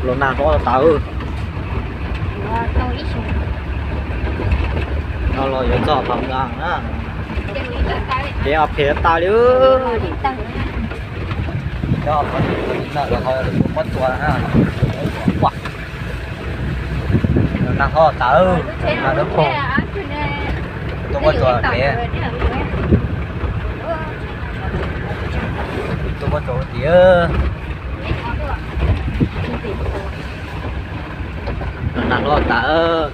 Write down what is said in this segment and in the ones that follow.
Los nag hlob tas. No los yuav txog Phav Nkas na. Kev phem tas li. Cov phob tsuas na. Los nag hlob tas, nag dawb paug, tuaj phob tsuas kev, tuaj phob tsuas tiag. Los nag hlob tas.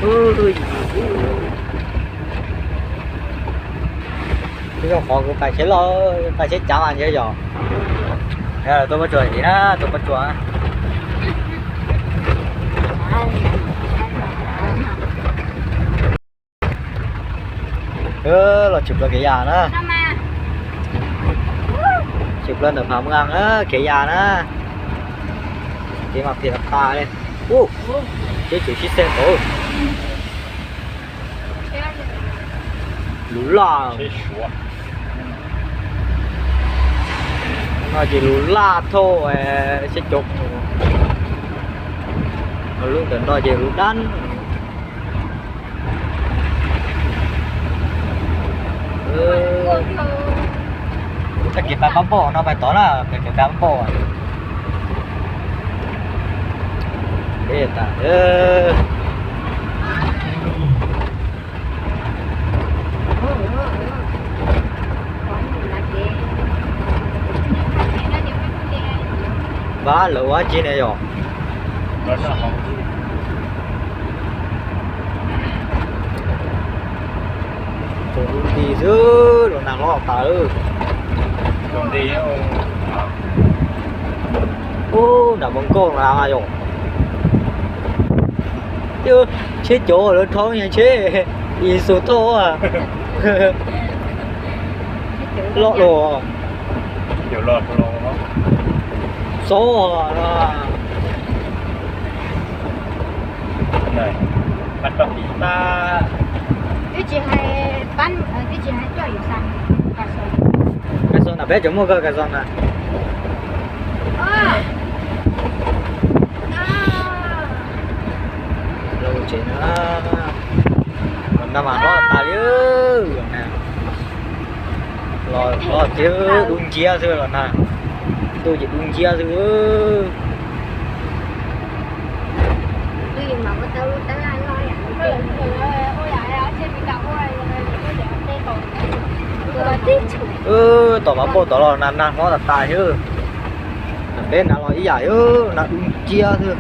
Twb yog qhov kuv pais tsheb loj, pais tsheb cav mas ntshe yog. Tuaj phob tsuas heev na, tuaj phob tsuas. Los tshwm plaws kev yas na. Tshwm plaws ntawm Phav Nkas na, kev yas na. Kev mas phem tas tas li. Ub, tsheb tseem sib xeeb tau. Lub laj. No ces lub laj thauj seb cov, lub ntawm no ces lub dab. Tag kev pab pab npauj no pais tod na, tag kev pab npauj. Pab lawv ua dab tsi ne yom? Tsaus ntuj nti xwb, los nag hlob tas. Ub, nram Moos Nkauj na yom. Tsheb cov lawv thauj nyuag tsheb Isuzu thauj loj dua. Xob no. Kas xos na, peb tseem muaj kas xos na. Los tsev na, los nag mas hlob tas li. Los hlob tiag, dub nciab xwb los nag. Ntuj ces dub nciab xwb. Tom pab npauj tod los nag, nag hlob tas tas xwb. Peb nag los ib yam xwb, nag dub nciab xwb.